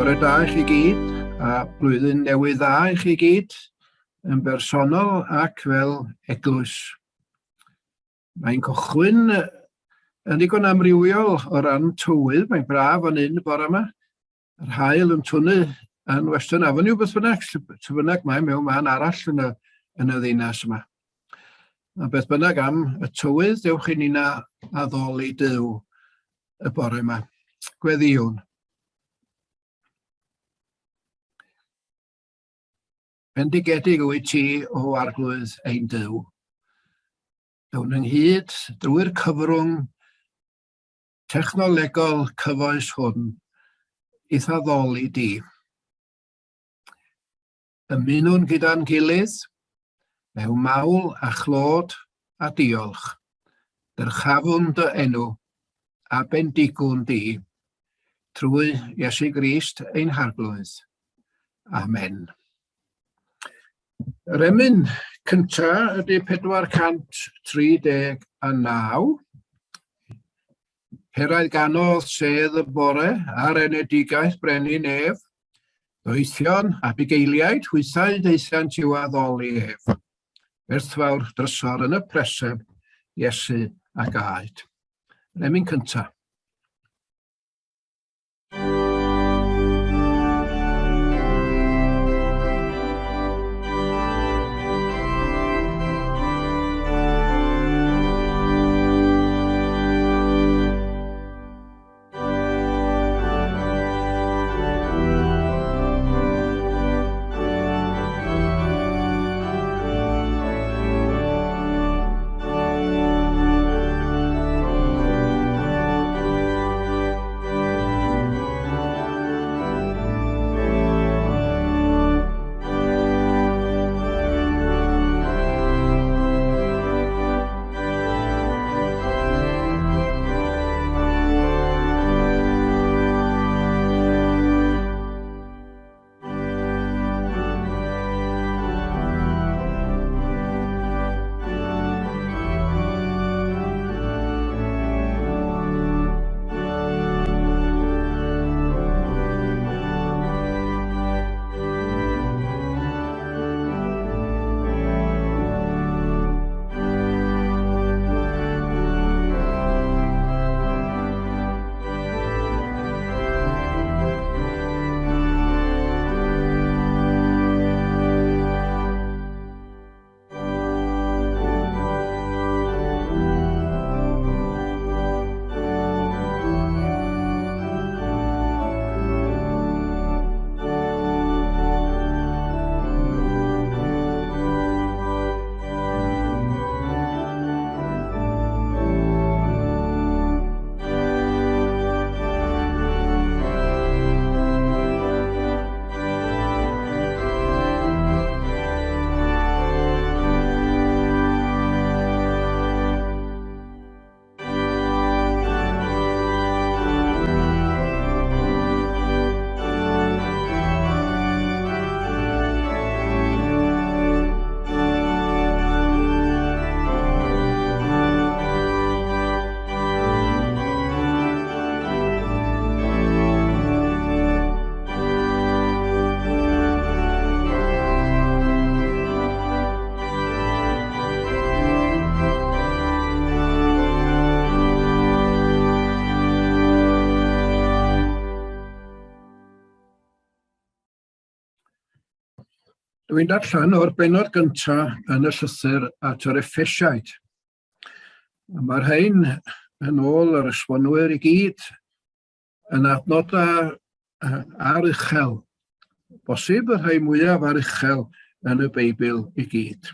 Bore da i chi gyd, a blwyddyn newydd dda i chi gyd, yn bersonol ac fel eglwys. Mae'n cychwyn yn ddigon amrywiol o ran tywydd, mae'n braf fan hyn y bore yma. Yr haul yn twnnu yn Western Avenue beth bynnag, lle bynnag mae mewn man arall yn y, yn y ddinas yma. A beth bynnag am y tywydd, dewch i ni'n addoli Duw y bore yma. Gweddïwn. Bendigedig wyt ti, o Arglwydd ein Duw. Down ynghyd drwy'r cyfrwng technolegol cyfoes hwn i'th addoli di. Ymunwn gyda'n gilydd mewn mawl a chlod a diolch. Dyrchafwn dy enw a bendigwn di trwy Iesu Grist ein Harglwydd. Amen. Yr emyn cynta ydy 439. Peraidd ganodd sedd y bore ar enedigaeth brenin ef. Doethion a bugeiliaid hwythau daethant i'w addoli ef. Werthfawr drysor yn y preseb, Iesu ac aed. Yr emyn cyntaf. Dwi'n darllen o'r bennod gyntaf yn y llythyr at yr Effesiaid. Mae'r rhain yn ôl yr esbonwyr i gyd yn adnodau aruchel, bosib y rhai mwyaf aruchel yn y Beibl i gyd.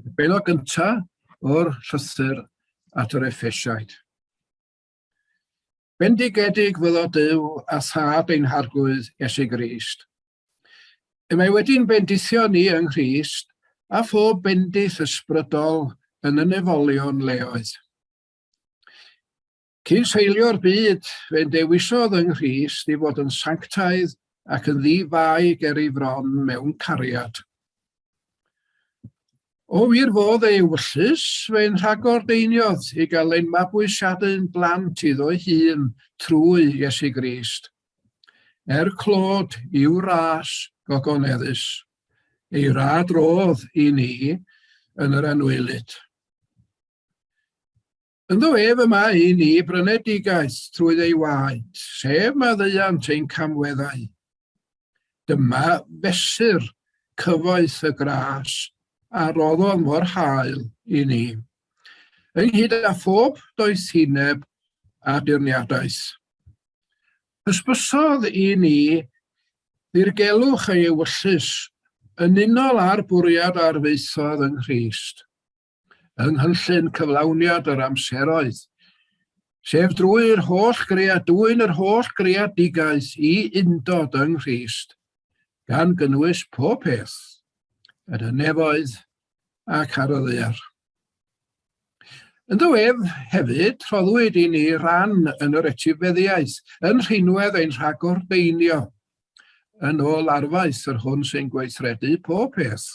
Y bennod gyntaf o'r llythyr at yr Effesiaid. Bendigedig fyddo Duw a Thad ein Harglwydd Iesu Grist. Y mae wedi'n bendithio ni yng Nghrist a phob bendith ysbrydol yn y nefolion leoedd. Cyn seilio'r byd, fe'n dewisodd yng Nghrist i fod yn sanctaidd ac yn ddi-fai ger ei fron mewn cariad. O wir fodd ei ewyllys, fe'n rhagordeiniodd i gael ein mabwysiadu'n blant iddo'i hun trwy Iesu Grist. er clod i'w ras gogoneddus, ei rad rodd i ni yn yr anwylyd. Ynddo ef y mae i ni brynedigaeth trwy ei waed, sef maddeuant ein camweddau. Dyma fesur cyfoeth y gras a roddodd mor hael i ni, ynghyd â phob doethineb a dirniadaeth. Hysbysodd i ni ddirgelwch ei ewyllys yn unol â'r bwriad a arfaethodd yng Nghrist. yng nghynllun cyflawniad yr amseroedd, sef drwy'r holl greadwyn yr holl greadigaeth i undod yng Nghrist, gan gynnwys pob peth, yn y nefoedd ac ar y ddaear. Ynddo ef hefyd rhoddwyd i ni ran yn yr etifeddiaeth, yn rhinwedd ein rhagordeinio, yn ôl arfaeth yr hwn sy'n gweithredu pob peth,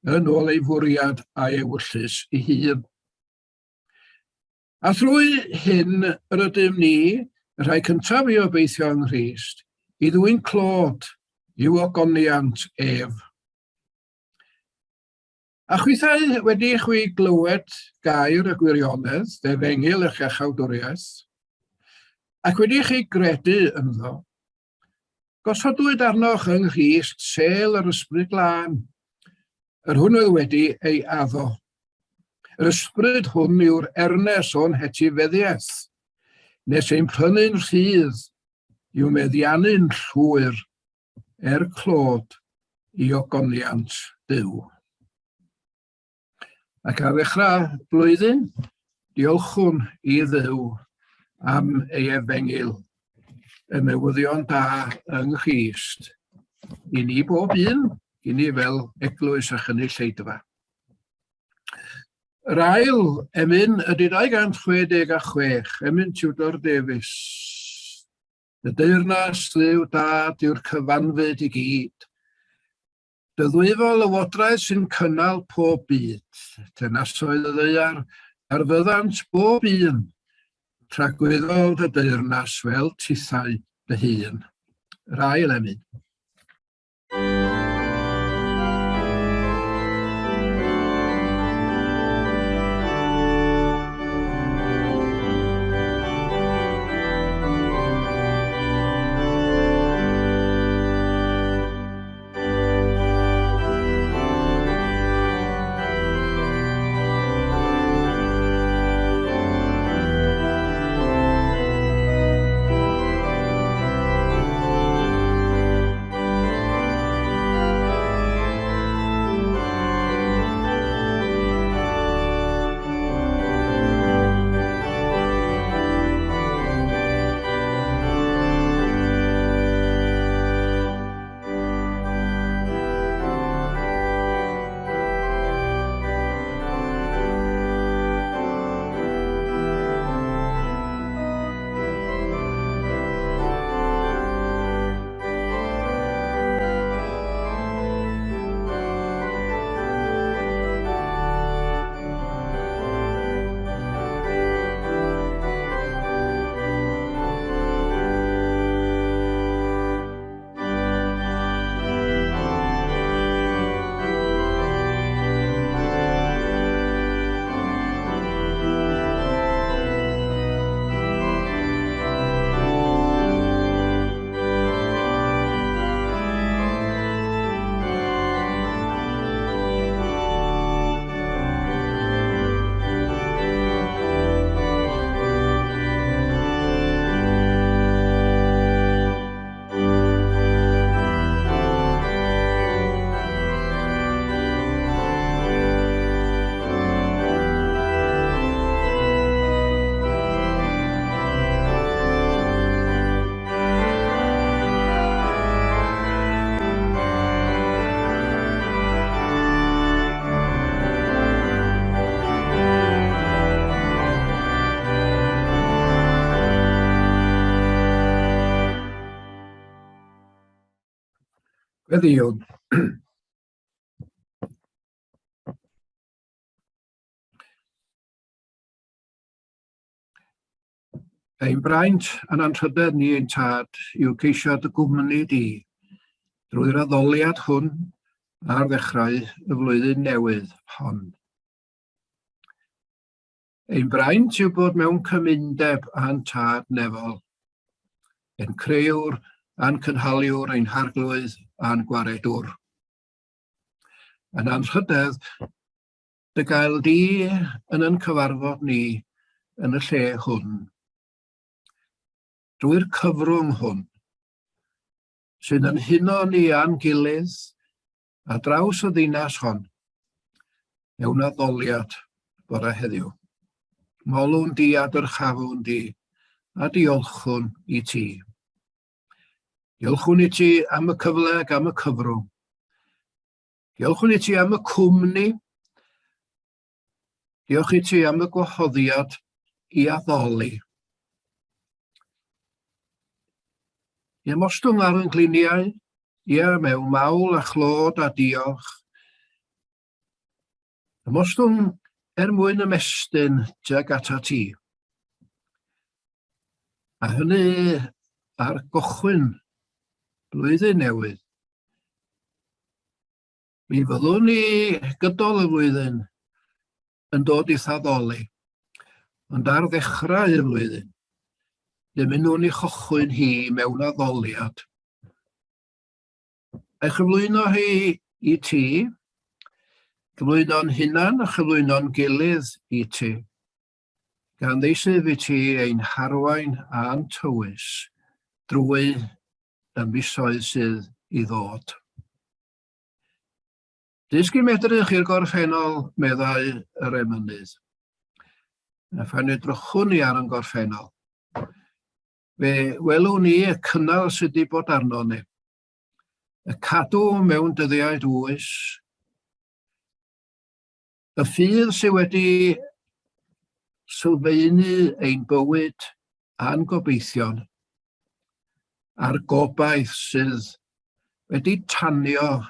yn ôl ei fwriad a'i ewyllys ei hun. A thrwy hyn yr ydym ni, y rhai cyntaf i obeithio yng Nghrist, i ddwyn clod i'w ogoniant ef. A chwithau wedi i chwi glywed gair y gwirionedd, efengyl eich iachawdwriaeth, ac wedi i chi gredu ynddo, Gosodwyd arnoch yng Nghrist sêl yr Ysbryd Glân, yr hwn oedd wedi ei addo. Yr ysbryd hwn yw'r ernes o'n hetifeddiaeth, nes ein prynu'n rhydd i'w meddiannu'n llwyr er clod i ogoniant Duw. Ac ar ddechrau blwyddyn, diolchwn i Dduw am ei efengyl, y newyddion da yng Nghrist, i ni bob un, i ni fel eglwys a chynulleidfa. Yr ail emyn ydy 266, emyn Tudor Davies. Y deyrnas Dduw Dad yw'r cyfanfyd i gyd. Dy ddwyfol lywodraeth sy'n cynnal pob byd, teyrnasoedd y ddaear, ar fyddant bob un, tragwyddol dy deyrnas fel tithau dy hun. Yr ail emyn. Gweddïwn. Ein braint a'n anrhydedd ni ein tad yw ceisio dy gwmni di drwy'r addoliad hwn ar ddechrau y flwyddyn newydd hon. Ein braint yw bod mewn cymundeb â'n tad nefol, ein crëwr a'n cynhaliwr, ein harglwydd a'n gwaredwr. Yn anrhydedd, dy gael di yn yn cyfarfod ni yn y lle hwn. Drwy'r cyfrwng hwn, sydd yn huno ni a'n gilydd ar draws y ddinas hon, mewn addoliad bore heddiw. Molwn di a dyrchafwn di, a diolchwn i ti. Diolchwn i ti am y cyfle ac am y cyfrwng. Diolchwn i ti am y cwmni. Diolch i ti am y gwahoddiad i addoli. I ymostwng ar yn gliniau, ia, mewn mawl a chlod a diolch. Ymostwng er mwyn ymestyn tuag ata ti. A hynny ar gochwyn blwyddyn newydd. Mi fyddwn ni gydol y flwyddyn yn dod i'th addoli, ond ar ddechrau y flwyddyn, dymunwn ni chochwyn hi mewn addoliad. A'i chyflwyno hi i ti, cyflwyno'n hunan a chyflwyno'n gilydd i ti, gan ddeisyf i ti ein harwain a'n tywys drwy y misoedd sydd i ddod. Dysg im edrych i'r gorffennol, meddai yr emynydd. A phan edrychwn ni ar yn gorffennol, fe welwn ni y cynnal sydd wedi bod arno ni, y cadw mewn dyddiau dwys, y ffydd sydd wedi sylfaenu ein bywyd a'n gobeithion, a'r gobaith sydd wedi tanio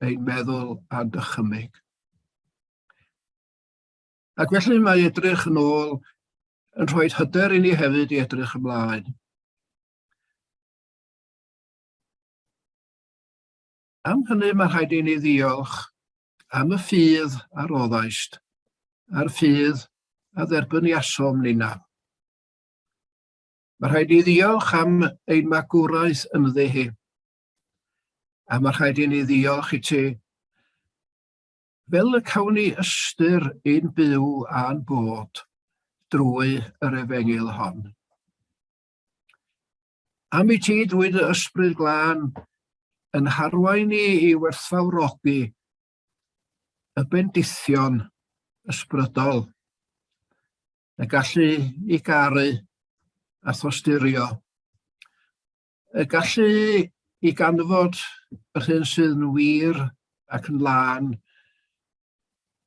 ein meddwl a'n dychymyg. Ac felly mae edrych yn ôl yn rhoi hyder i ni hefyd i edrych ymlaen. Am hynny mae rhaid i ni ddiolch am y ffydd a roddaist, a'r ffydd a dderbyniasom ninna. Mae rhaid i ddiolch am ein magwraeth ynddi hi. A mae rhaid i ni ddiolch i ti fel y cawn ni ystyr ein byw a'n bod drwy yr efengyl hon. Am i ti drwy dy ysbryd glân yn harwain ni i werthfawrogi y bendithion ysbrydol y gallu i garu a thosturio, y gallu i ganfod yr hyn sydd yn wir ac yn lân,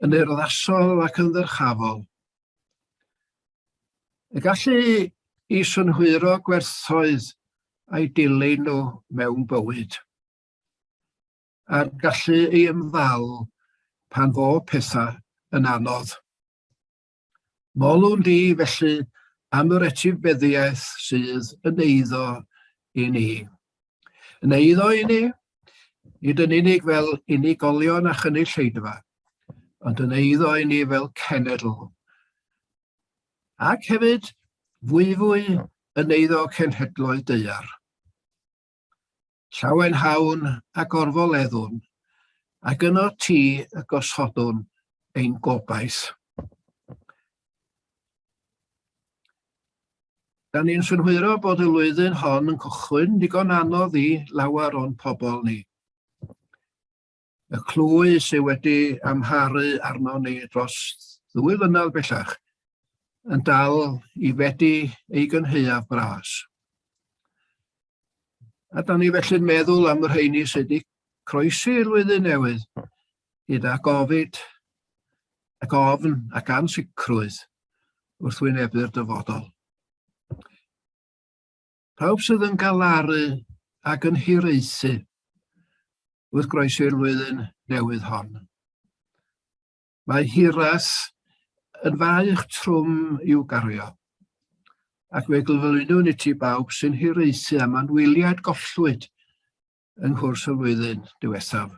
yn urddasol ac yn ddyrchafol, y gallu i synhwyro gwerthoedd a'i dilyn nhw mewn bywyd, a'r gallu i ymddal pan fo pethau yn anodd. Molwn di, felly, am yr etifeddiaeth sydd yn eiddo i ni. Yn eiddo i ni, nid yn unig fel unigolion a chynulleidfa, ond yn eiddo i ni fel cenedl. Ac hefyd, fwyfwy yn eiddo cenhedloedd daear. Llawenhawn a gorfoleddwn, ac yno ti y gosodwn ein gobaith. Da ni'n synhwyro bod y lwyddyn hon yn cychwyn digon anodd i lawer o'n pobl ni. Y clwy sydd wedi amharu arno ni dros ddwy flynedd bellach yn dal i fedi ei gynhaeaf bras. A da ni felly'n meddwl am y rheini sydd wedi croesi'r flwyddyn newydd gyda gofid ac ofn ac ansicrwydd wrth wynebu'r dyfodol. Pawb sydd yn galaru ac yn hiraethu wrth groesi'r flwyddyn newydd hon. Mae hiraeth yn faich trwm i'w gario. Ac fe gyflwynwn i ti bawb sy'n hiraethu am anwyliaid gollwyd yng nghwrs y flwyddyn diwethaf.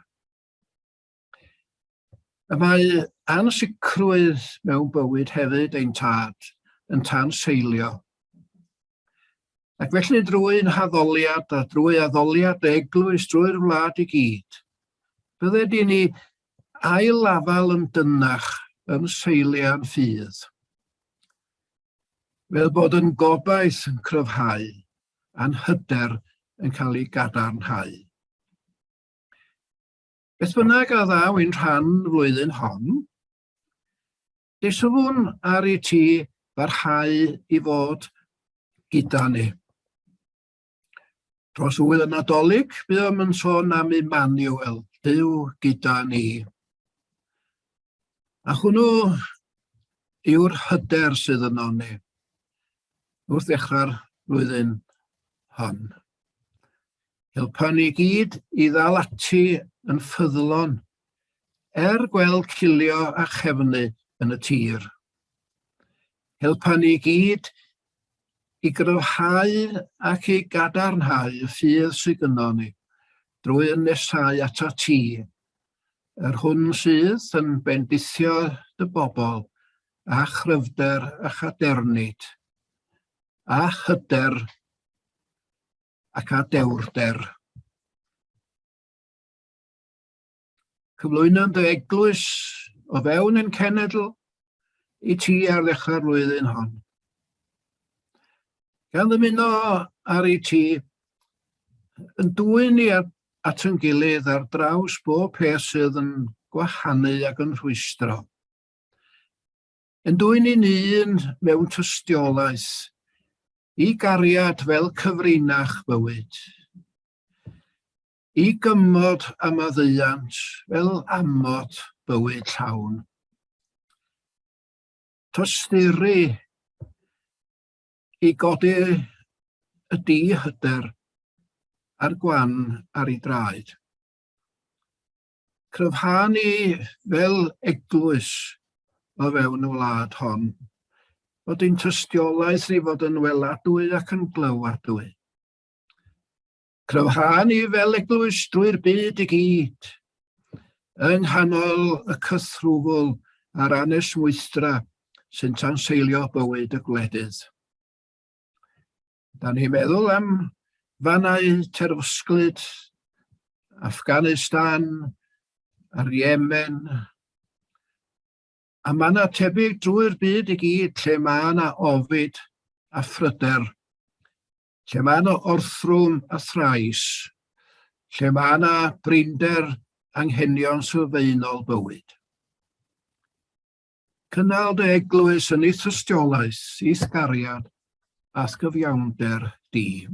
Y mae ansicrwydd mewn bywyd hefyd ein tad yn tanseilio. Ac felly drwy'n haddoliad a drwy addoliad y eglwys drwy'r wlad i gyd, bydded i ni ail-afael yn dynnach yn seiliau'n ffydd. Fel bod yn gobaith yn cryfhau a'n hyder yn cael ei gadarnhau. Beth bynnag a ddaw i'n rhan flwyddyn hon, deisyfwn ar i ti barhau i fod gyda ni. Dros ŵyl y Nadolig, buom yn sôn am Emmanuel, Duw gyda ni. A hwnnw yw'r hyder sydd yno ni wrth ddechrau'r flwyddyn hon. Helpa ni gyd i ddal ati yn ffyddlon, er gweld cilio a chefnu yn y tir. Helpa ni gyd i gryfhau ac i gadarnhau y ffydd sydd gynnon ni drwy yn nesáu atat ti, yr hwn sydd yn bendithio dy bobl â chryfder a chadernid, a hyder ac â dewrder. Cyflwyno'n dy eglwys o fewn ein cenedl i ti ar ddechrau'r flwyddyn hon. Gan ddymuno ar i ti yn dwyn ni at yn gilydd ar draws bob peth sydd yn gwahanu ac yn rhwystro. Yn dwyn ni'n un mewn tystiolaeth i gariad fel cyfrinach bywyd, i gymod a maddeuant fel amod bywyd llawn. Tosturi i godi y di-hyder a'r gwan ar ei draed. Cryfha ni fel eglwys o fewn y wlad hon, fod ein tystiolaeth ni fod yn weladwy ac yn glywadwy. Cryfha ni fel eglwys drwy'r byd i gyd, yng nghanol y cythrwfl a'r anesmwythdra sy'n tanseilio bywyd y gwledydd. Da ni'n meddwl am fannau terfysglyd, Afghanistan a'r Yemen, a mannau tebyg drwy'r byd i gyd lle mae yna ofid a phryder, lle mae yna orthrwm a thrais, lle mae yna brinder anghenion sylfaenol bywyd. Cynnal dy eglwys yn ei thystiolaeth, i'th gariad a'th gyfiawnder di.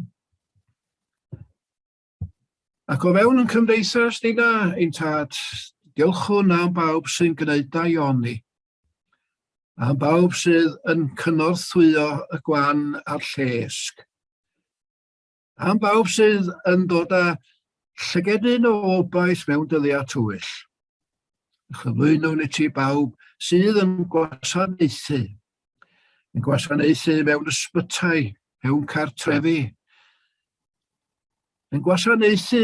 Ac o fewn yn cymdeithas ni na, ein tad, diolchwn am bawb sy'n gwneud daioni, am bawb sydd yn cynorthwyo y gwan a'r llesg, Am bawb sydd yn dod â llygedyn o obaith mewn dyddiau tywyll. Chyflwynwn i ti bawb sydd yn gwasanaethu, yn gwasanaethu mewn ysbytai, mewn cartrefi, yn gwasanaethu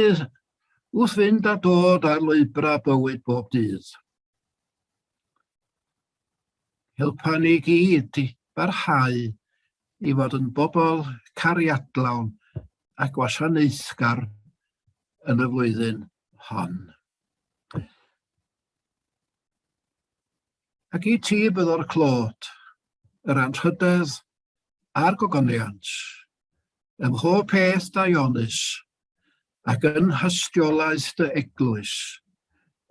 wrth fynd a dod ar lwybrau bywyd bob dydd. Helpa ni gyd i barhau i fod yn bobl cariadlawn a gwasanaethgar yn y flwyddyn hon. Ac i ti byddo'r clod, yr anrhydedd a'r gogoniant, ym mhob peth daionus, ac yn nhystiolaeth dy eglwys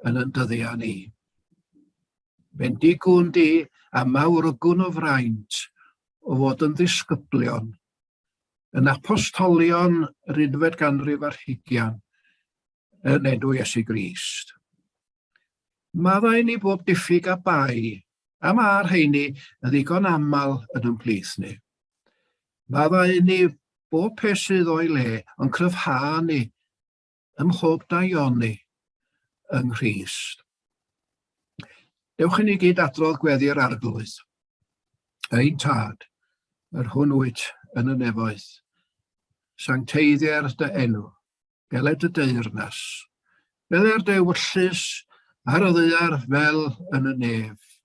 yn yn dyddiau ni. Bendigwn di a mawrygwn o fraint o fod yn ddisgyblion, yn apostolion yr unfed ganrif ar hugian, yn enw Iesu Grist. Maddau ni bob diffyg a bai, a mae'r rheini yn ddigon aml yn ymhlith ni. Maddau ni bob peth sydd o'i le, ond cryfha ni ym mhob daioni yng Nghrist. Dewch i ni gyd adrodd gweddi'r Arglwydd. Ein Tad, yr hwn wyt yn y nefoedd. Sancteiddier dy enw, geled dy deyrnas, fedder dy ewyllys ar y ddaear fel yn y nef.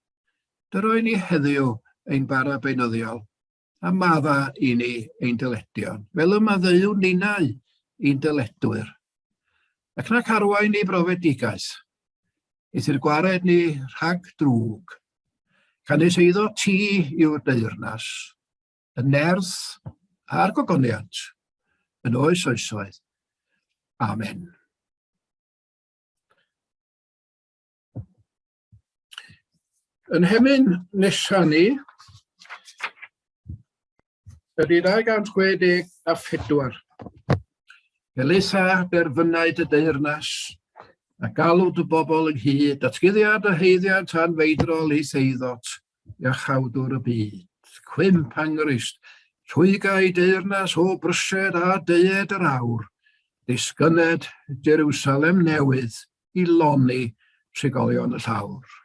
Dy roi ni heddiw ein bara beunyddiol, a madda i ni ein dyledion, fel y maddeuwn ninnau i'n dyledwyr. Ac nac arwain ni brofedigaeth, eithr gwared ni rhag drwg. Canys eiddo ti yw'r deyrnas, y nerth a'r gogoniant, yn oes oesoedd. Amen. Yn hemyn nesa ni, ydy 264. Elisa derfynau dy deyrnas, a galw dy bobl ynghyd, datguddiad y haeddiant anfeidrol i'th eiddot, iachawdwr y byd. Cwymp angrist, rhwygau deyrnas o brysed a deued yr awr, disgynned Jerusalem newydd, i lonni trigolion y llawr.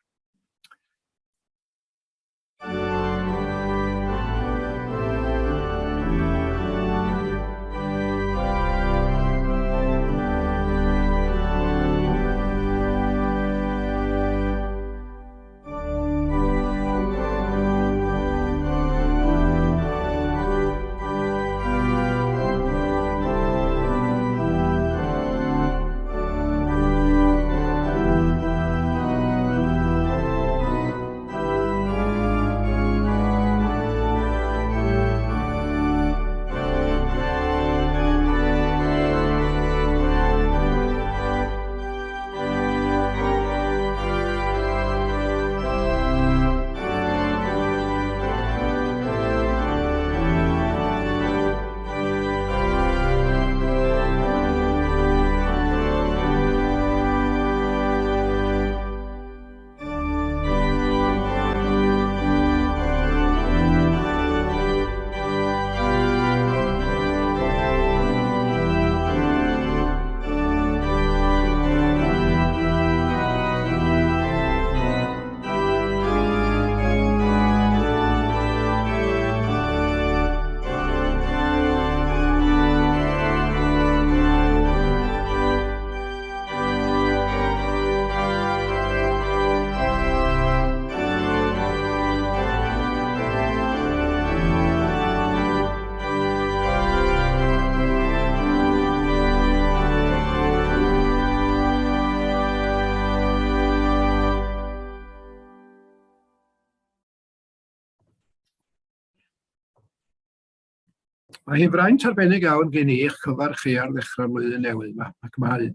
Mae hi'n fraint arbennig iawn gen i eich cyfarch chi ar ddechrau'r flwyddyn newydd yma, ac mae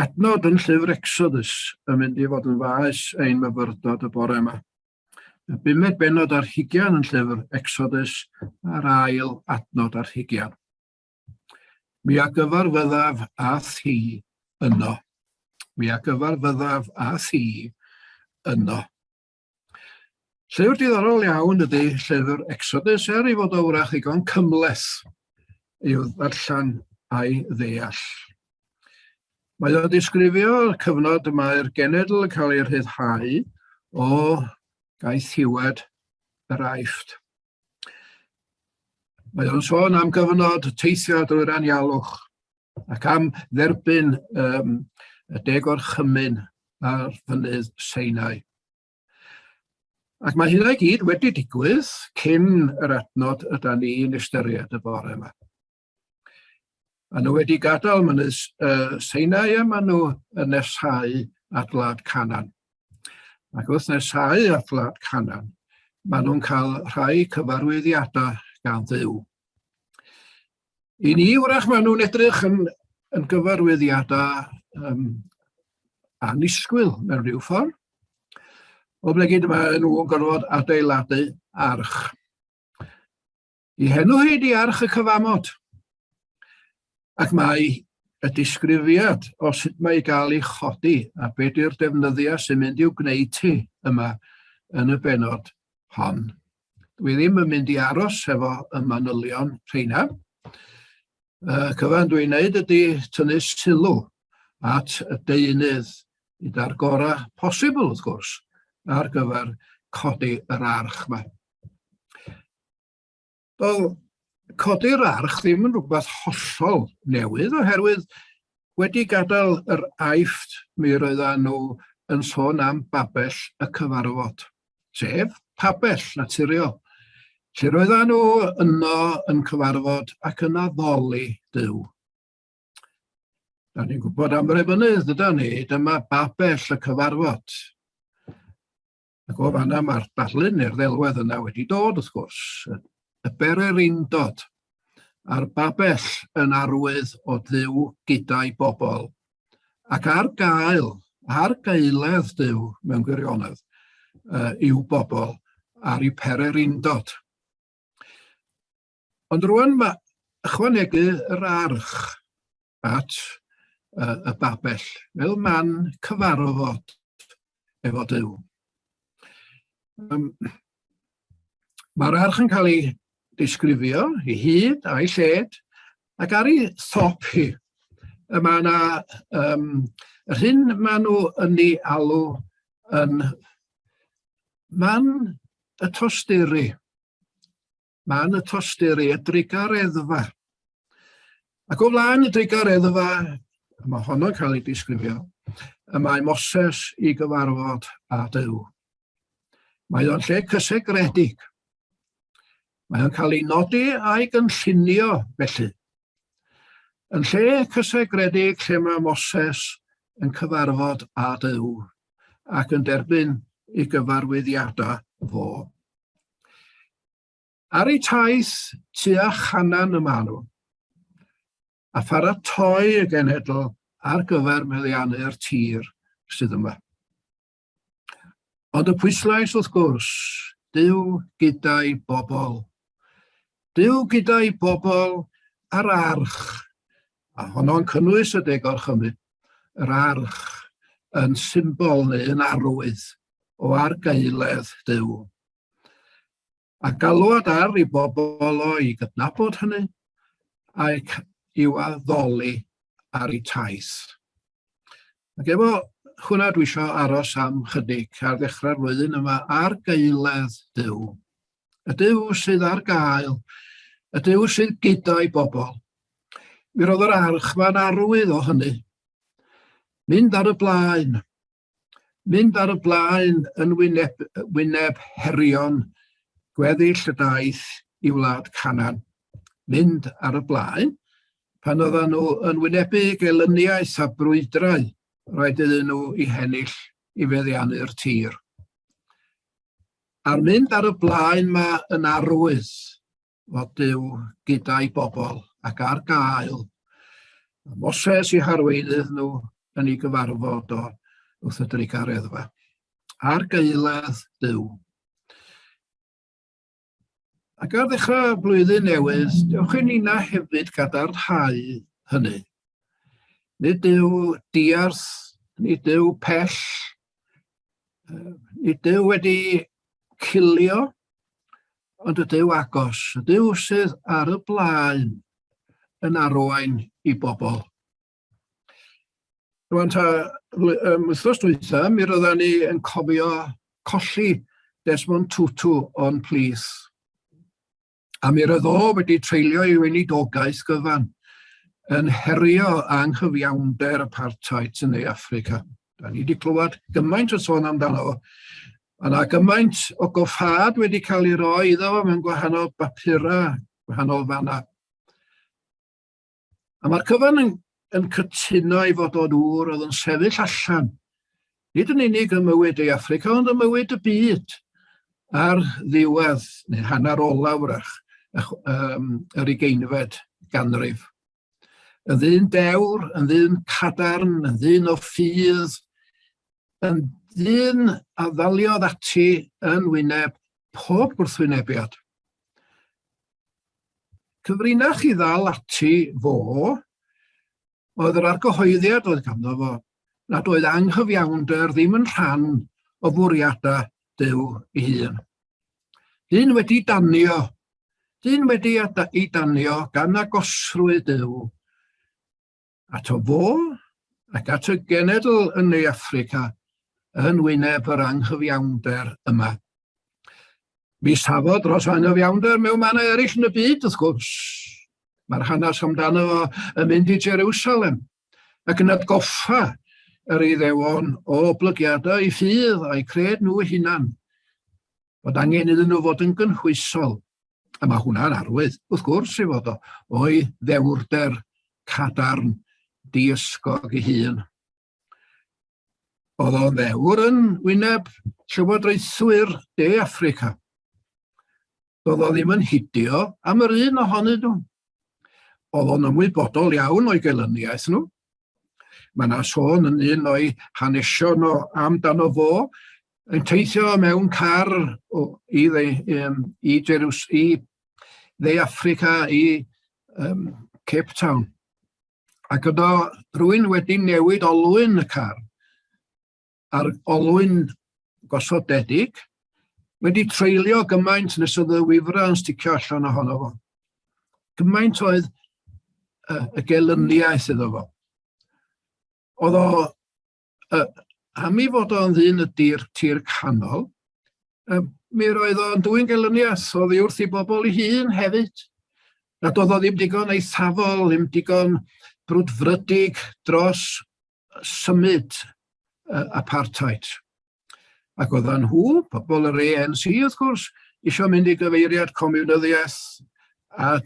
adnod yn llyfr Exodus yn mynd i fod yn faes ein myfyrdod y bore yma. Y bumed bennod ar hugian yn llyfr Exodus a'r ail adnod ar hugian. Mi a gyfarfyddaf â thi yno. Mi a gyfarfyddaf â thi yno. Llyfr diddorol iawn ydy llyfr Exodus, er ei fod o wrach ddigon cymhleth i'w ddarllen a'i ddeall. Mae o'n disgrifio'r cyfnod y mae'r genedl yn cael ei rhyddhau o gaethiwed yr Aifft. Mae o'n sôn am gyfnod teithio drwy'r anialwch ac am dderbyn um, y deg orchymyn ar fynydd Sinai. Ac mae hynna i gyd wedi digwydd cyn yr adnod yda ni'n ystyried y bore yma. Maen nhw wedi gadael mynydd uh, Sinai a maen nhw yn neshau at wlad Canan. Ac wrth neshau at wlad Canan, maen nhw'n cael rhai cyfarwyddiadau gan Dduw. I ni, wrach, maen nhw'n edrych yn, yn gyfarwyddiadau um, annisgwyl mewn rhyw ffordd. Oblegid maen nhw'n gorfod adeiladu arch. I henw hi di arch y cyfamod. Ac mae y disgrifiad o sut mae i gael ei chodi a be di'r defnyddiau sy'n mynd i'w gwneud ti yma yn y benod hon. Dwi ddim yn mynd i aros efo y manylion rheina. Y cyfan dwi'n neud ydy tynnu sylw at y deunydd gyda'r gorau posibl, wrth gwrs, ar gyfer codi yr arch yma. Wel, codi'r arch ddim yn rhywbeth hollol newydd, oherwydd wedi gadael yr Aifft mi roeddan nhw yn sôn am babell y cyfarfod, sef pabell naturiol, lle roeddan nhw yno yn cyfarfod ac yn addoli Duw. Da ni'n gwybod am yr emynydd, dyda ni, dyma babell y cyfarfod. Ac o fanna mae'r darlun neu'r ddelwedd yna wedi dod, wrth gwrs, y bererindod a'r babell yn arwydd o Dduw gyda'i bobl, ac ar gael, ar gaeledd Duw mewn gwirionedd, i'w bobl ar eu pererindod. Ond rwan mae ychwanegu yr arch at y babell fel man cyfarfod efo Duw. Mae'r arch yn cael ei disgrifio i hyd a'i lled, ac ar ei thop hi, y mae yna yr hyn maen nhw yn ei alw yn man y tosturi. Man y tosturi, y drugareddfa. Ac o flaen y drugareddfa, mae honno'n cael ei disgrifio, y mae Moses i gyfarfod â Duw. Mae o'n lle cysegredig. Mae o'n cael ei nodi a'i gynllunio felly. Yn lle cysegredig lle mae Moses yn cyfarfod â Duw ac yn derbyn ei gyfarwyddiadau fo. Ar eu taith tua Chanan y maen nhw, a pharatoi y genedl ar gyfer meddiannu'r tir sydd yma. Ond y pwyslais, wrth gwrs, Duw gyda'i bobl. Duw gyda'i bobl ar arch, a honno'n cynnwys y deg orchymyn, yr arch yn symbol neu yn arwydd o argaeledd Duw. A galwad ar i bobl o i gydnabod hynny ac i'w addoli ar eu taith. Ac efo hwnna dwi eisiau aros am chydig ar ddechrau'r flwyddyn yma ar gaeledd Duw. Y Duw sydd ar gael, y Duw sydd gyda'i bobl. Mi roedd yr arch ma'n arwydd o hynny. Mynd ar y blaen, mynd ar y blaen yn wyneb, wyneb herion gweddill y daith i wlad Canan. Mynd ar y blaen pan oedden nhw yn wynebu gelyniaeth a brwydrau rhaid iddyn nhw i hennill i feddiannu'r tir. A'r mynd ar y blaen ma yn arwydd fod Duw gyda'i bobl ac ar gael. A Moses i harweinydd nhw yn ei gyfarfod o wrth y drugareddfa. Ar gaeledd Duw. Ac ar ddechrau blwyddyn newydd, dewch i nina hefyd gadarnhau hynny. Nid yw diarth, nid yw pell, nid yw wedi cilio, Ond y Duw agos, y Duw sydd ar y blaen yn arwain i bobl. Rwan ta, wythnos dwytha, mi roedden ni yn cofio colli Desmond Tutu o'n plith. A mi roedd o wedi treulio ei weinidogaeth gyfan yn herio anghyfiawnder apartheid yn Ne Affrica. Da ni wedi clywed gymaint o sôn amdano fo. Mae yna gymaint o goffâd wedi cael ei roi iddo fo mewn gwahanol bapurau, gwahanol fannau. A mae'r cyfan yn, yn cytuno ei fod o'n ŵr oedd yn sefyll allan, nid yn unig ym mywyd ei Affrica, ond ym mywyd y byd ar ddiwedd, neu hanner olaf wrach, yr ugeinfed ganrif. Yn ddyn dewr, yn ddyn cadarn, yn ddyn o ffydd, yn ddyn a ddaliodd ati yn wyneb pob gwrthwynebiad. Cyfrinach i ddal ati fo oedd yr argyhoeddiad oedd ganddo fo nad oedd anghyfiawnder ddim yn rhan o fwriadau Duw ei hun. Dyn wedi danio, dyn wedi ei danio gan agosrwydd Duw ato fo ac at y genedl yn Ne Affrica yn wyneb yr anghyfiawnder yma. Mi safodd dros anghyfiawnder mewn mannau eraill yn y byd, wrth gwrs. Mae'r hanes amdano fo yn mynd i Jerusalem ac yn atgoffa yr Iddewon o oblygiadau eu ffydd a'u cred nhw eu hunan, bod angen iddyn nhw fod yn gynhwysol. A mae hwnna'n arwydd, wrth gwrs, ei fod o, o'i ddewrder cadarn diysgog ei hun. Oedd o'n ddewr yn wyneb llywodraethwyr De Affrica. Doedd o ddim yn hidio am yr un ohonyn nhw. Oedd o'n ymwybodol iawn o'i gelyniaeth nhw. Mae yna sôn yn un o'i hanesion o amdano fo yn teithio mewn car o, i, dde, um, i, Jerus, i Dde Affrica, i um, Cape Town. Ac yno rwy'n wedi newid olwyn y car, a'r olwyn gosodedig wedi treulio gymaint nes oedd y wifra yn sticio allan ohono fo. Gymaint oedd y, y gelyniaeth iddo fo. Oedd o am ei fod o'n ddyn y dir, tir canol, mi roedd o'n dwyn gelyniaeth oddi wrth i bobl ei hun hefyd. Nad oedd o ddim digon eithafol, ddim digon brwdfrydig dros symud apartheid. Ac oedden nhw, pobl yr ANC wrth gwrs, eisiau mynd i gyfeiriad comiwnyddiaeth a,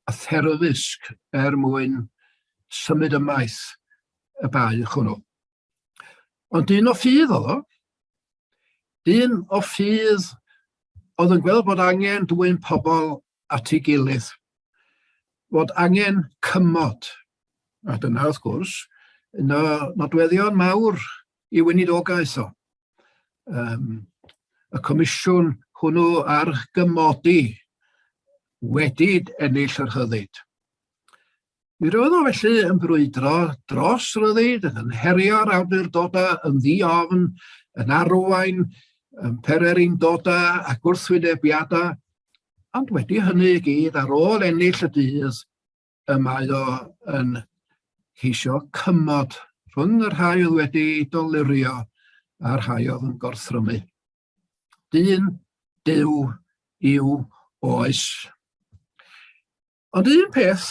a therfysg er mwyn symud ymaith y baich hwnnw. Ond dyn o ffydd oedd o. Dyn o ffydd oedd yn gweld bod angen dwyn pobl at ei gilydd. Bod angen cymod. A dyna, wrth gwrs, un o nodweddion mawr i weinidogaeth o. Um, y comisiwn hwnnw ar gymodi wedi ennill yr rhyddid. Mi roedd o felly yn brwydro dros ryddid, yn herio'r awdurdodau yn ddi-ofn, yn arwain yn pererindodau a gwrthwynebiadau, ond wedi hynny i gyd, ar ôl ennill y dydd, y mae o yn ceisio cymod rhwng y rhai oedd wedi dolurio a'r rhai oedd yn gorthrymu. Dyn Duw i'w oes. Ond un peth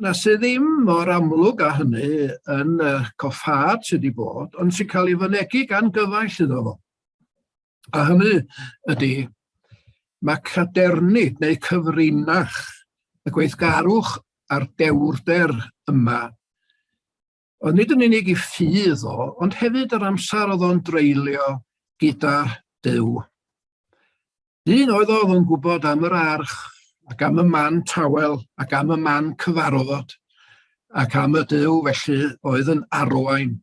na sydd ddim mor amlwg â hynny yn y coffâd sydd wedi bod, ond sy'n cael ei fynegi gan gyfaill iddo fo. A hynny ydy, mae cadernid neu cyfrinach y gweithgarwch a'r dewrder yma, ond nid yn unig i ffydd o, ond hefyd yr amser oedd o'n dreulio gyda Duw. Un oedd oedd yn gwybod am yr arch, ac am y man tawel, ac am y man cyfarfod, ac am y Duw felly oedd yn arwain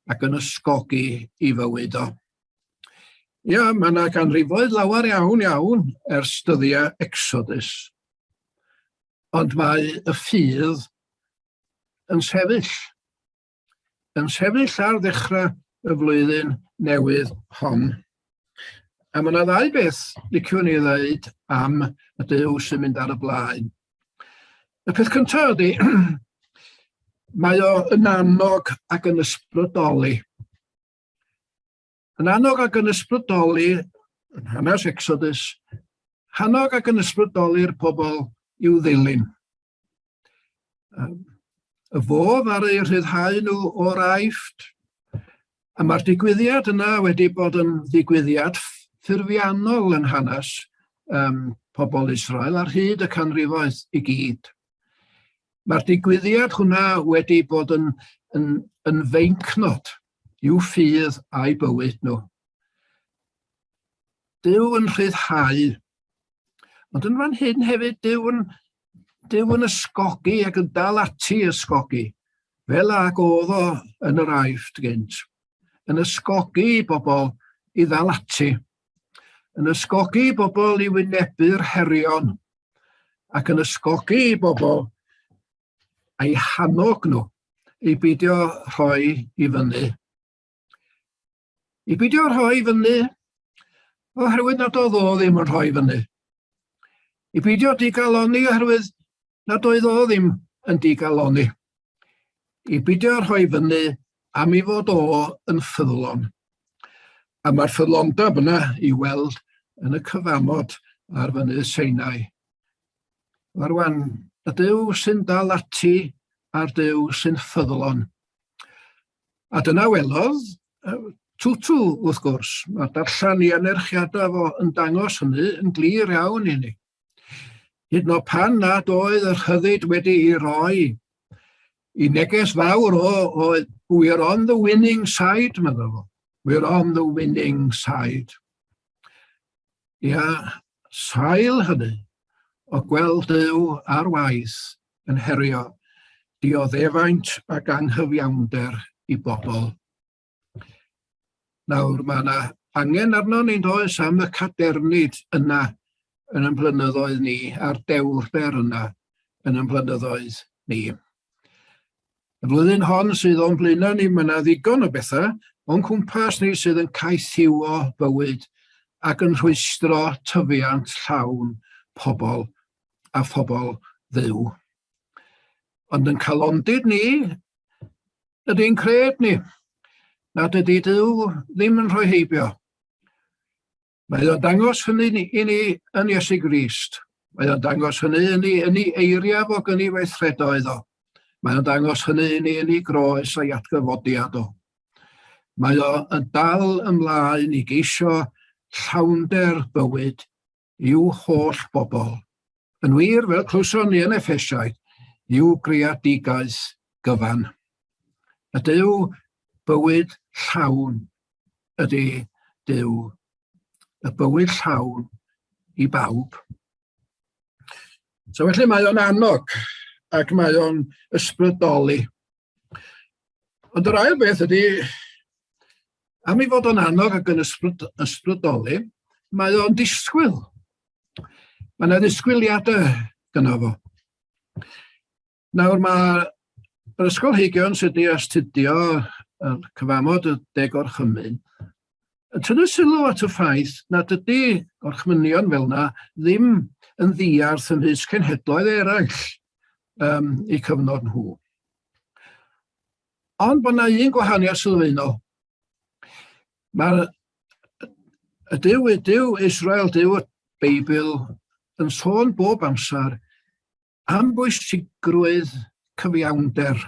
ac yn ysgogi i fywyd o. Ia, mae yna ganrifoedd lawer iawn iawn ers dyddiau Exodus. Ond mae y ffydd yn sefyll. yn sefyll ar ddechrau y flwyddyn newydd hon. A mae yna ddau beth liciwn i ddweud am y Duw sy'n mynd ar y blaen. Y peth cyntaf ydy, mae o yn annog ac yn ysbrydoli. Yn annog ac yn ysbrydoli, yn hanes Exodus, hannog ac yn ysbrydoli'r pobl i'w ddilyn. Y fodd ar eu rhyddhau nhw o'r Aifft. A mae'r digwyddiad yna wedi bod yn ddigwyddiad ffurfiannol yn hanes um, pobl Israel ar hyd y canrifoedd i gyd. Mae'r digwyddiad hwnna wedi bod yn, yn, yn feincnod i'w ffydd a'i bywyd nhw. Duw yn rhyddhau. Ond yn fan hyn hefyd, Duw yn, Duw yn ysgogi ac yn dal ati ysgogi, fel ag oedd o yn yr Aifft gynt. Yn ysgogi i bobl i ddal ati. Yn ysgogi i bobl i wynebu'r herion. Ac yn ysgogi i bobl a'i hannog nhw i beidio rhoi i fyny. I beidio rhoi fyny, oherwydd nad oedd o ddim yn rhoi fyny. I beidio digalonni oherwydd nad oedd o ddim yn digalonni. I beidio rhoi fyny am ei fod o yn ffyddlon. A mae'r ffyddlondeb yna i weld yn y cyfamod ar fynydd Seinai. Rwan, y Duw sy'n dal ati a'r Duw sy'n ffyddlon. A dyna welodd Tutu, wrth gwrs. Mae darllen i anerchiadau fo yn dangos hynny yn glir iawn i ni. Hyd yn oed pan nad oedd y rhyddid wedi ei roi i neges fawr o oedd "We're on the winning side", meddwl fo. "We're on the winning side." Ia, sail hynny o gweld Duw ar waith yn herio dioddefaint ac anghyfiawnder i bobl. Nawr, mae yna angen arno ni'n does am y cadernid yna yn ein blynyddoedd ni, a'r dewrder yna yn ein blynyddoedd ni. Y flwyddyn hon sydd o'n blaenau ni, mae yna ddigon o bethau o'n cwmpas ni sydd yn caethiwo bywyd ac yn rhwystro tyfiant llawn pobl a phobl Dduw. Ond yn calondid ni, ydy'n cred ni, nad ydy Duw ddim yn rhoi heibio. Mae o'n dangos hynny i ni yn Iesu Grist. Mae o'n dangos hynny i ni yn ei eiriau fo gan ei weithredoedd o. Mae o'n dangos hynny i ni yn ei groes a'i atgyfodiad o. Mae o yn dal ymlaen i geisio llawnder bywyd i'w holl bobl. Yn wir, fel clywson ni yn Effesiaid, i'w greadigaeth gyfan. Y Duw bywyd llawn ydy Duw, y bywyd llawn i bawb. So felly mae o'n annog ac mae o'n ysbrydoli. Ond yr ail beth ydy, am ei fod o'n annog ac yn ysbryd, ysbrydoli, mae o'n disgwyl. Mae yna ddisgwyliadau gyda fo. Nawr mae yr ysgolheigion sydd wedi astudio y cyfamod y deg orchymyn yn tynnu sylw at y ffaith nad ydy orchmynion fel yna ddim yn ddiarth ymysg cenhedloedd eraill eu cyfnod nhw. Ond bod yna un gwahaniaeth sylfaenol. Mae'r y Duw, y Duw Israel, Duw y Beibl, yn sôn bob amser am bwysigrwydd cyfiawnder.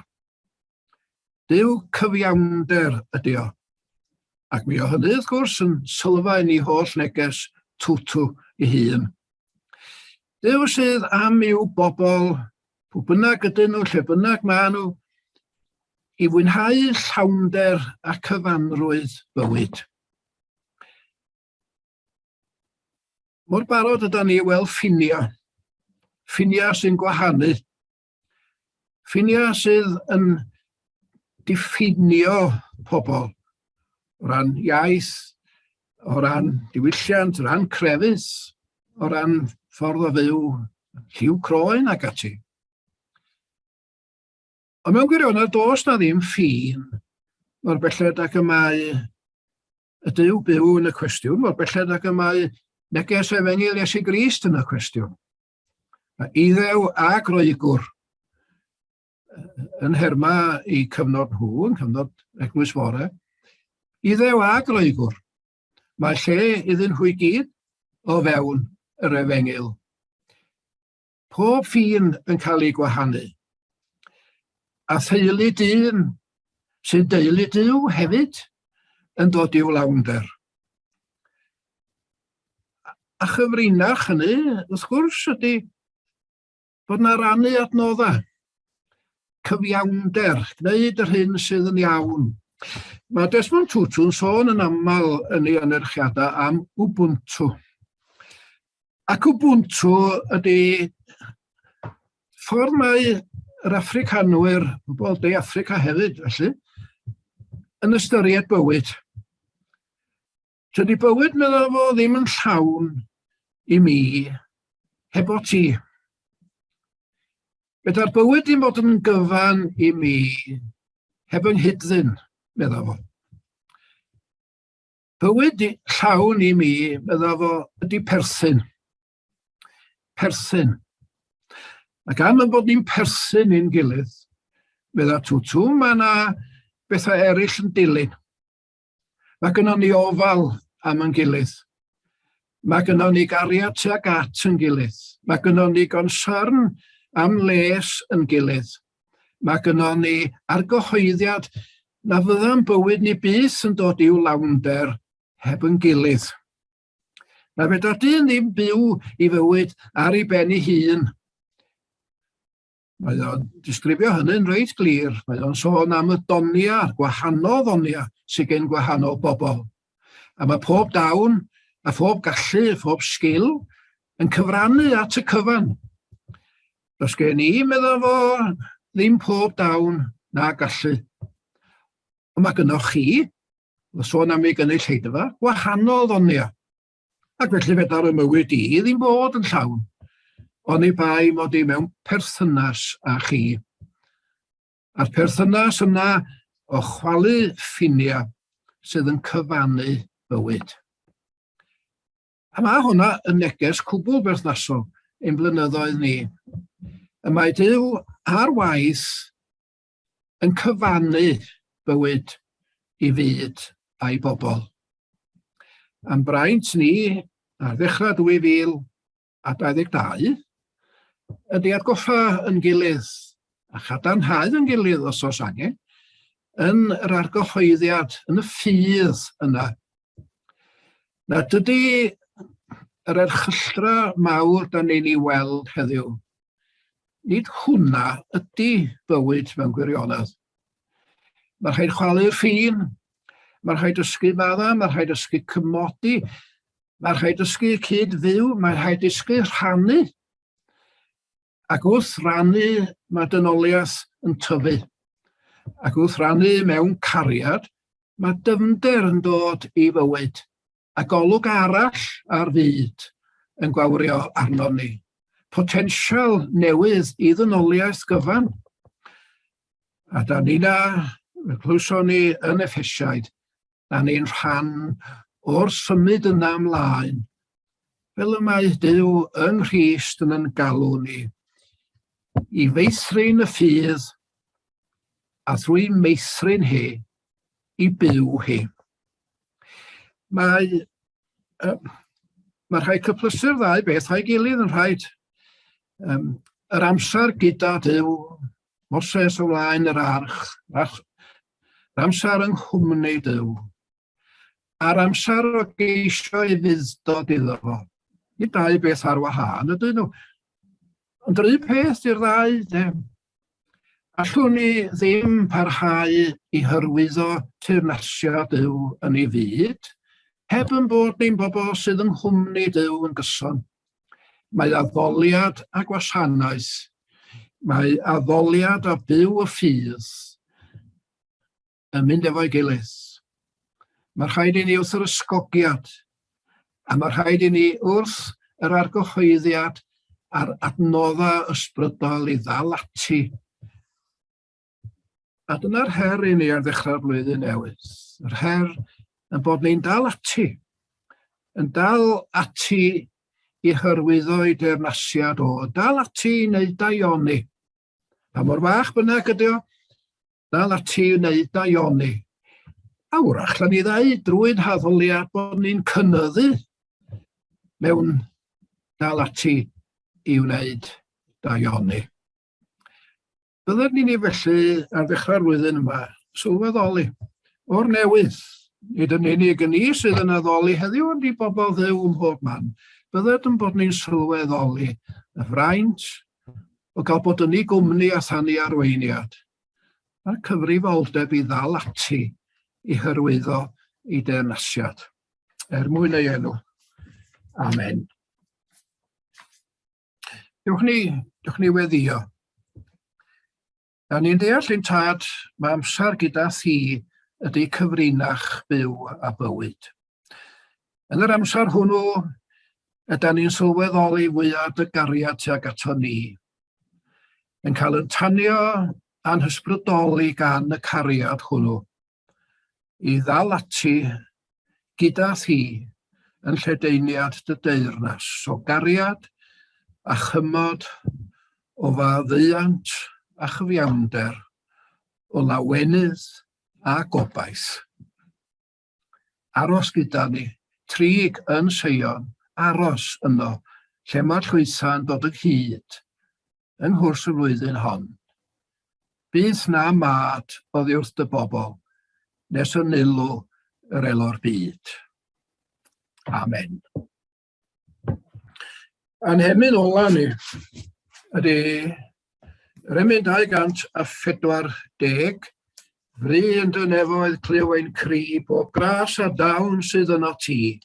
Duw cyfiawnder ydy o. Ac mi o hynny, wrth gwrs, yn sylfaen i holl neges Tutu ei hun. Duw sydd am i'w bobl, pwy bynnag ydyn nhw, lle bynnag maen nhw, i fwynhau llawnder a cyfanrwydd bywyd. Mor barod yda ni i weld ffiniau, ffiniau sy'n gwahanu, ffiniau sydd yn diffinio pobl o ran iaith, o ran diwylliant, o ran crefydd, o ran ffordd o fyw, lliw croen ac ati. Ond mewn gwirionedd, does na ddim ffin mor belled ac y mae y Duw byw yn y cwestiwn, mor belled ac y mae neges Efengyl Iesu Grist yn y cwestiwn. Mae Iddew a Groegwr yn herma i cyfnod nhw, yn cyfnod Eglwys Fore, Iddew a Groegwr. Mae lle iddyn nhw i gyd o fewn yr Efengyl. Pob ffin yn cael ei gwahanu. A theulu dyn sy'n deulu Duw hefyd yn dod i'w lawnder. A chyfrinach hynny, wrth gwrs, ydy bod na rannu adnoddau, cyfiawnder, gwneud yr hyn sydd yn iawn. Mae Desmond Tutu'n sôn yn aml yn ei anerchiadau am Ubuntu. Ac Ubuntu ydy ffordd mae yr Affricanwyr, pobl De Affrica hefyd felly, yn ystyried bywyd. Tydi bywyd, medda fo, ddim yn llawn i mi hebo ti. Fedra'r bywyd ddim bod yn gyfan i mi heb yng nghyd-ddyn, medda fo. Bywyd llawn i mi, medda fo, ydy perthyn. Perthyn. Ac am y bod ni'n perthyn i'n gilydd, medda Tutu, mae yna bethau eraill yn dilyn. Mae gynnon ni ofal am ein gilydd. Mae gynnon ni gariad tuag at yn gilydd. Mae gynnon ni gonsyrn am les yn gilydd. Mae gynnon ni argyhoeddiad na fydda'n bywyd ni byth yn dod i'w lawnder heb yn gilydd. Na fedra dyn ddim byw i fywyd ar ei ben ei hun. Mae o'n disgrifio hynny'n reit glir. Mae o'n sôn am y doniau, gwahanol ddoniau sydd gen gwahanol bobl. A mae pob dawn a phob gallu, phob sgil yn cyfrannu at y cyfan. Does gen i, medda fo, ddim pob dawn na gallu. Ond mae gynnoch chi, mae sôn am ei gynulleidfa, gwahanol ddoniau. Ac felly fedar y mywyd i ddim bod yn llawn, oni bai mod i mewn perthynas â chi. A'r perthynas yna o chwalu ffiniau sydd yn cyfannu bywyd. A mae hwnna yn neges cwbl berthnasol ein blynyddoedd ni. Y mae Duw ar waith yn cyfannu bywyd i fyd a'i bobl. A'n braint ni ar ddechrau 2022 ydy atgoffa yn gilydd a chadarnhau yn gilydd os oes angen yn yr argyhoeddiad, yn y ffydd yna. Na dydy yr erchylltra mawr da ni'n ei weld heddiw Nid hwnna ydy bywyd mewn gwirionedd. Mae rhaid chwalu'r ffin, mae rhaid dysgu madda, mae rhaid dysgu cymodi, mae rhaid dysgu cyd-fyw, mae rhaid dysgu rhannu. Ac wrth rannu, mae dynoliaeth yn tyfu. Ac wrth rannu mewn cariad, mae dyfnder yn dod i fywyd. a golwg arall ar fyd yn gwawrio arnon ni. Potensial newydd i ddynoliaeth gyfan. A da ni na, fe glywson ni yn Effesiaid, da ni'n rhan o'r symud yna ymlaen, fel y mae Duw yng Nghrist yn yn galw ni, i feithrin y ffydd a thrwy meithrin hi, i byw hi. Mae, uh, mae rhai cyplysu'r ddau beth a'i gilydd yn rhaid. Um, yr amser gyda Duw, Moses o flaen yr arch, arch yr amser yng nghwmni Duw, a'r amser o geisio ei fudd-dod iddo fo. Nid dau beth ar wahân ydyn nhw. Ond yr un peth i'r ddau, de. Allwn ni ddim parhau i hyrwyddo teyrnasiad Duw yn ei fyd, heb yn bod ni'n bobl sydd yng nghwmni Duw yn gyson. Mae addoliad a gwasanaeth, mae addoliad a byw y ffydd yn mynd efo'i gilydd. Mae rhaid i ni wrth yr ysgogiad, a mae rhaid i ni wrth yr argyhoeddiad a'r adnoddau ysbrydol i ddal ati. A dyna'r her i ni ar ddechrau'r flwyddyn newydd. Yr her yn bod ni'n dal ati. Yn dal ati i hyrwyddo ei deyrnasiad o, dal ati i wneud daioni. Pa mor fach bynnag ydy o, dal ati i wneud daioni. A wrach, allan ni ddeud drwy'n haddoliad bod ni'n cynyddu mewn dal ati i wneud daioni. Byddwn ni felly ar ddechrau'r flwyddyn yma sylweddoli o'r newydd, nid yn unig yn ni sydd yn addoli heddiw, ond i bobl ddew ym mhob man. Bydded yn bod ni'n sylweddoli y fraint o gael bod yn ei gwmni a than ei arweiniad, a'r cyfrifoldeb i ddal ati i hyrwyddo ei deyrnasiad. Er mwyn ei enw. Amen. Dewch ni, dewch ni weddio. Da ni'n deall ein tad, mae amser gyda thi ydy cyfrinach byw a bywyd. Yn yr amser hwnnw, yda ni'n sylweddoli fwyaf dy gariad tuag ato ni. Yn cael yn tanio a'n hysbrydoli gan y cariad hwnnw. I ddal ati gyda thi yn lledaeniad dy deyrnas o gariad a chymod o faddeuant a chyfiawnder, o lawenydd a gobaith. Aros gyda ni, trig yn Seion. aros yno lle mae'r llwythau'n dod ynghyd yng nghwrs y flwyddyn hon. Byth na mad oddi wrth dy bobl nes y nilw yr elo'r byd. Amen. A'n hemyn ola ni ydy yr emyn 240, Fry yn dy nefoedd clyw ein cri, bob gras a dawn sydd yno ti.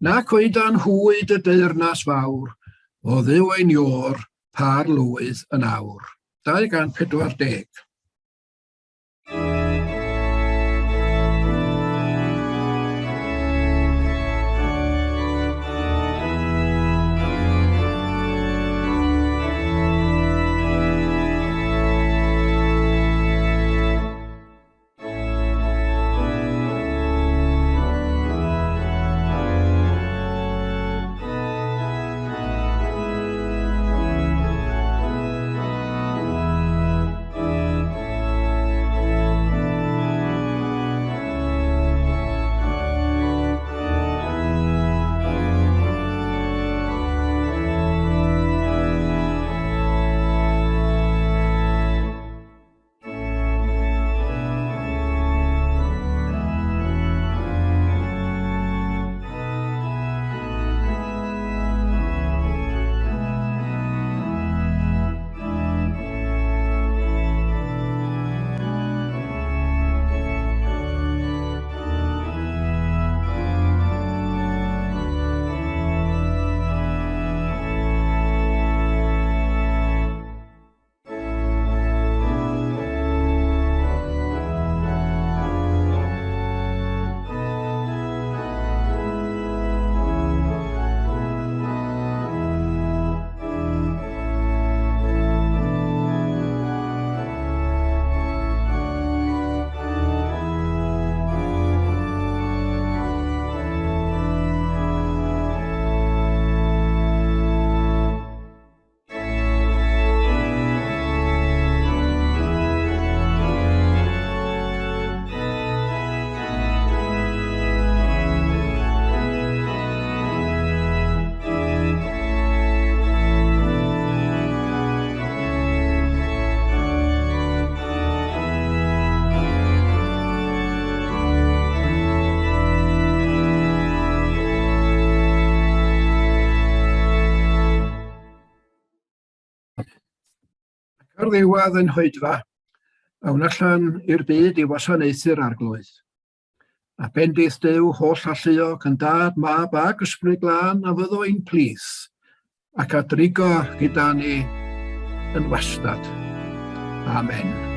Nac oedan hwy dy deyrnas fawr, o Dduw ein Iôr, par lwydd yn awr. 240. Ac ar ddiwedd ein hoedfa, awn allan i'r byd i wasanaethu'r Arglwydd. A bendith Duw holl alluog yn Dad, Mab ac Ysbryd Glân a fyddo ein plith, ac a drigo gyda ni yn wastad. Amen.